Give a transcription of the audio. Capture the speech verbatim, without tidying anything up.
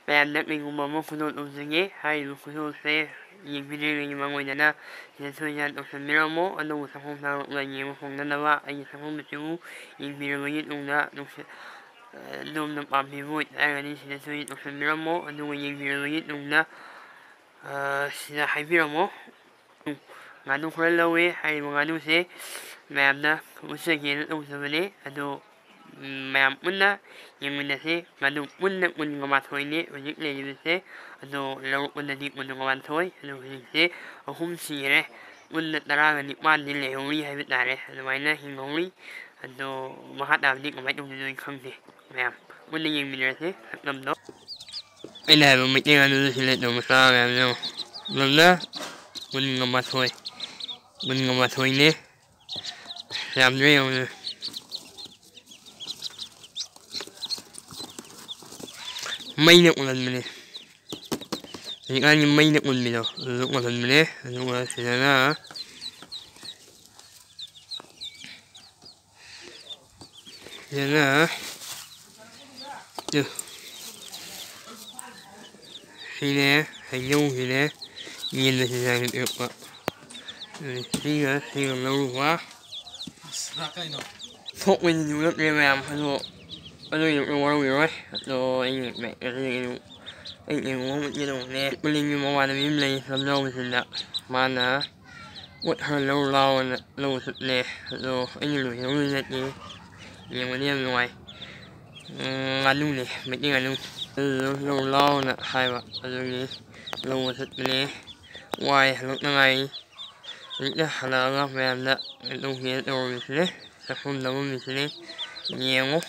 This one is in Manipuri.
ꯃꯌꯥꯝꯗ ꯀꯩꯒꯨꯝꯕ ꯑꯃ ꯈꯨꯗꯣꯜ ꯎꯖꯒꯦ꯫ ꯍꯥꯏꯔꯤꯕ ꯈꯨꯗꯣꯜꯁꯦ ꯌꯦꯡꯕꯤꯔꯤꯉꯩꯒꯤ ꯃꯥꯡꯑꯣꯏꯅꯅ ꯁꯤꯗ ꯁꯣꯏꯗꯅ ꯇꯧꯁꯟꯕꯤꯔꯝꯃꯣ꯫ ꯑꯅꯧꯕ ꯁꯛꯐꯝ ꯁꯥꯔꯛꯂ ꯌꯦꯡꯕ ꯐꯪꯅꯅꯕ ꯑꯩꯒꯤ ꯁꯛꯐꯝ ꯃꯆꯨ ꯌꯦꯡꯕꯤꯔꯕꯒꯤ ꯇꯨꯡꯗ ꯅꯨꯡꯁꯤ-, ꯑ, ꯑꯗꯣꯝꯅ ꯄꯥꯝꯕꯤꯕ ꯑꯣꯏꯇꯥꯔꯒꯗꯤ ꯁꯤꯗ ꯁꯣꯏꯗꯅ ꯇꯧꯁꯟꯕꯤꯔꯝꯃꯣ꯫ ꯑꯗꯨꯒ ꯌꯦꯡꯕꯤꯔꯕꯒꯤ ꯇꯨꯡꯗ, ꯑ, ꯁꯤꯗ ꯍꯥꯏꯕꯤꯔꯝꯃꯣ꯫ ꯉꯥꯅꯨ ꯈꯔ ꯂꯧꯋꯦ꯫ ꯍꯥꯏꯔꯤꯕ ꯉꯥꯅꯨꯁꯦ ꯃꯌꯥꯝꯗ ꯎꯠꯆꯒꯦꯅ ꯇꯧꯖꯕꯅꯦ꯫ ꯑꯗꯣ, ꯎꯝ, ꯃꯌꯥꯝ ꯄꯨꯟꯅ ꯌꯦꯡꯃꯤꯟꯅꯁꯤ꯫ ꯉꯥꯅꯨ ꯄꯨꯟꯅ ꯀꯨꯟꯒ ꯃꯥꯊꯣꯏꯅꯦ ꯍꯧꯖꯤꯛ ꯂꯩꯔꯤꯕꯁꯦ꯫ ꯑꯗꯣ ꯂꯧꯔꯛꯄꯗꯗꯤ ꯀꯨꯟꯒ ꯃꯥꯊꯣꯏ꯫ ꯑꯗꯣ ꯍꯧꯖꯤꯛꯁꯦ ꯑꯍꯨꯝ ꯁꯤꯔꯦ꯫ ꯄꯨꯟꯅ ꯇꯔꯥꯒ ꯅꯤꯄꯥꯟꯗꯤ ꯂꯩꯍꯧꯔꯤ ꯍꯥꯏꯕ ꯇꯥꯔꯦ꯫ ꯑꯗꯨꯃꯥꯏꯅ ꯍꯤꯡꯍꯧꯔꯤ꯫ ꯑꯗꯣ ꯃꯈꯥ ꯇꯥꯕꯗꯤ ꯀꯃꯥꯏꯅ ꯇꯧꯗꯣꯏꯅꯣ ꯑꯩ ꯈꯪꯗꯦ꯫ ꯃꯌꯥꯝ ꯄꯨꯟꯅ ꯌꯦꯡꯃꯤꯟꯅꯔꯁꯤ ꯁꯛꯇꯝꯗꯣ꯫ ꯑꯩꯅ ꯍꯥꯏꯕ ꯃꯩꯇꯩ ꯉꯥꯅꯨꯗꯣ ꯁꯤ ꯂꯩꯇꯧ ꯃꯆꯥ ꯃꯌꯥꯝ ꯌꯦꯡꯉꯣ꯫ ꯄꯨꯂꯞꯅ ꯀꯨꯟꯒ ꯃꯥꯊꯣꯏ꯫ ꯀꯨꯟꯒ ꯃꯥꯊꯣꯏꯅꯦ꯫ ꯌꯥꯝꯗ꯭ꯔꯦ ꯌꯦꯡꯉꯨꯅꯦ꯫ ꯃꯩꯅ ꯎꯠꯍꯟꯕꯅꯦ꯫ ꯍꯧꯖꯤꯛꯀꯥꯟꯒꯤ ꯃꯩꯅ ꯎꯟꯕꯤꯗꯣ ꯑꯗꯨ ꯎꯠꯍꯟꯕꯅꯦ꯫ ꯑꯗꯨꯒ ꯁꯤꯗꯅ ꯁꯤꯗꯅ ꯇꯨ꯫ ꯁꯤꯅꯦ, ꯍꯩꯅꯧꯁꯤꯅꯦ, ꯌꯦꯟꯗ ꯁꯤꯗ ꯄꯤꯔꯛꯄ꯫ ꯑꯗꯨ ꯁꯤꯒ ꯁꯤꯒ ꯂꯧꯔꯨꯕ꯫ ꯊꯣꯛꯄꯩꯗꯨꯗꯤ ꯎꯠꯂꯛꯇ꯭ꯔꯦ ꯃꯌꯥꯝ, ꯑꯗꯣ ꯑꯗꯨꯒꯤꯗꯤ ꯋꯥꯔꯧꯕꯤꯔꯣꯏ꯫ ꯑꯗꯣ ꯑꯩ, ꯑꯩ ꯌꯦꯡꯉꯨ ꯃꯨꯠꯀꯦ ꯇꯧꯕꯅꯦ꯫ ꯀꯣꯂꯤꯡꯒꯤ ꯃꯃꯥꯟꯅꯕꯤ ꯑꯃ ꯂꯩ ꯂꯝꯖꯥꯎ ꯃꯆꯤꯟꯗ꯫ ꯃꯥꯅ ꯄꯣꯠ ꯈꯔ ꯂꯧꯔꯨ ꯂꯥꯎꯑꯣꯅ ꯂꯧꯕ ꯆꯠꯂꯦ꯫ ꯑꯗꯣ ꯑꯩꯅ ꯂꯣꯏꯍꯧꯔꯤꯁꯦ ꯅꯠꯇꯦ꯫ ꯌꯦꯡꯕꯗꯤ ꯌꯥꯝ ꯅꯨꯡꯉꯥꯏ꯫ ꯎꯝ, ꯉꯥꯅꯨꯅꯦ, ꯃꯩꯇꯩ ꯉꯥꯅꯨ꯫ ꯑꯗꯨꯗꯣ ꯂꯧꯔꯨ ꯂꯥꯎꯑꯣꯅ ꯍꯥꯏꯕ꯫ ꯑꯗꯨꯒꯤ ꯂꯧꯕ ꯆꯠꯄꯅꯦ꯫ ꯋꯥꯏ ꯍꯜꯂꯛꯅꯉꯥꯏ꯫ ꯍꯧꯖꯤꯛꯇ ꯍꯜꯂꯛꯑꯒ ꯃꯌꯥꯝꯗ ꯂꯧꯒꯦ ꯇꯧꯔꯝꯃꯤꯁꯤꯅꯦ꯫ ꯆꯥꯛꯈꯨꯝ ꯅꯝꯃꯝꯃꯤꯁꯤꯅꯦ꯫ ꯌꯦꯡꯉꯣ꯫